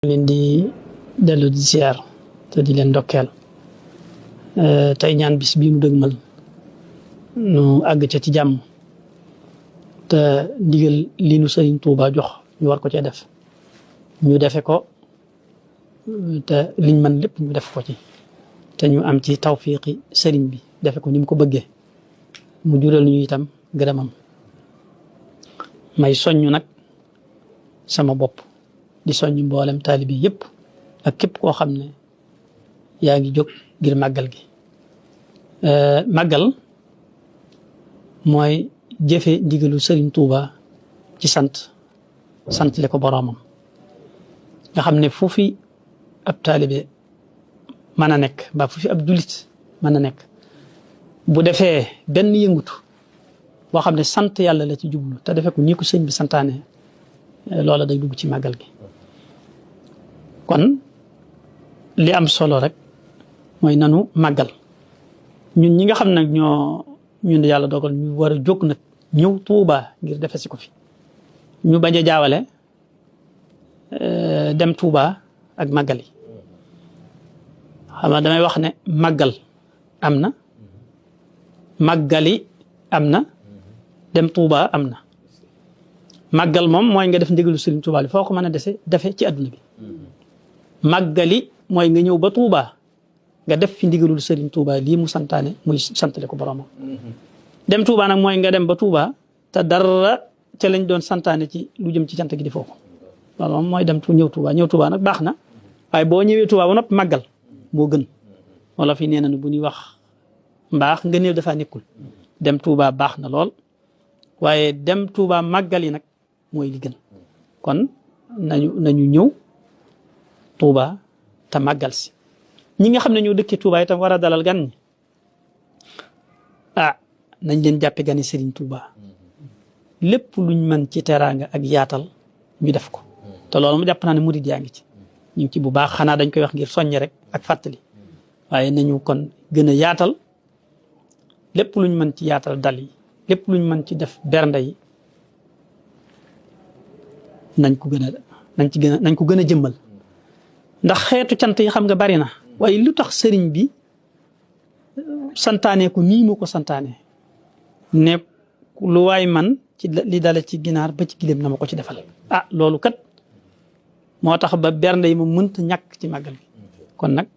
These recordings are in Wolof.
leen di dellu di ziar te di leen ndokkeel tey ñaan bis bii mu dëgmal nu àgg ca ci jàmm te ndigal li nu Sëriñ Tuuba jox ñu war ko cee def ñu defe ko te liñ mën lépp ñu def ko ci te ñu am ci tawfiqi sëriñ bi defe ko ni mu ko bëggee mu jural ñu itam gërëmam may soññ nag sama bopp di soññ mboolem taalibi yëpp ak képp koo xam ne yaa ngi jóg ngir màggal gi màggal mooy jëfe ndigalu Sëriñ Tuuba ci sant le ko boroomam nga xam ne fu fi ab taalibe mën a nekk mbaa fu fi ab jullit mën a nekk bu defee benn yëngutu boo xam ne sant yàlla la ci jublu te defee ko nii ko sëñ bi santaane loola day dugg ci màggal gi kon li am solo rek mooy nanu màggal ñun ñi nga xam nag ñun yàlla dogal ñu war a jóg nag ñëw Tuuba ngir defe si ko fi ñu bañ a jaawale dem Tuuba ak màggal yi xam nga damay wax ne màggal am na màggali am na dem Tuuba am na màggal moom mooy nga def ndigalu Sëriñ Tuuba li foo ko mën a defe ci adduna bi màggali mooy nga ñëw ba Tuuba nga def fi ndigalul Sëriñ Tuuba lii mu santaane muy santale ko boromam dem Tuuba nag mooy nga dem ba Tuuba te dara ca lañ doon santaane ci lu jëm ci cant gi di foofu loolu moom mooy dem ñëw Tuuba nag baax na waaye boo ñëwee Tuuba ba noppi màggal moo gën wala fi nee na bu ñuy wax mbaax nga néew dafa nekkul dem Tuuba baax na lool waaye dem Tuuba màggal yi nag mooy li gën kon nañu ñëw Tuuba te màggal si ñi nga xam ne ñoo dëkkee Tuuba itam war a dalal gan ñi nañ leen jàppe gani Sëriñ Tuuba lépp luñ mën ci teraanga ak yaatal ñu def ko te loolu mu jàpp naa ne murid yaa ngi ci ñu ngi ci bu baax xanaa dañ koy wax ngir soññe rek ak fàttali waaye nañu kon gën a yaatal lépp luñ mën ci yaatal dal yi lépp luñ mën ci def bernde yi nañ ko gën a jëmmal ndax xeetu cant yi xam nga bari na waaye lu tax sëriñ bi santaane ko nii mu ko santaane ne lu waay man ci li dale ci ginaar ba ci gileem na ma ko ci defal loolu kat moo tax ba bernde yi mu mënta ñàkk ci màggal gi kon nag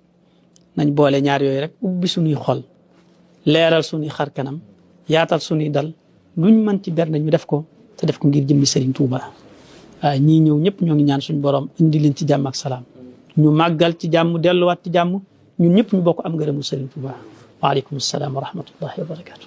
nañ boole ñaar yooyu rek ubbi suñuy xol leeral suñuy xar kanam yaatal suñuy dal luñ mën ci bernde ñu def ko te def ko ngir jëmmi Sëriñ Tuuba ñii ñëw ñëpp ñoo ngi ñaan suñu borom indi leen ci jàmm ak salaam ñu màggal ci jàmm delluwaat ci jàmm ñun ñëpp ñu bokk am ngërëmu Sëriñ Tuuba waaleykum salaam wa rahmatullahi wa barakaatu.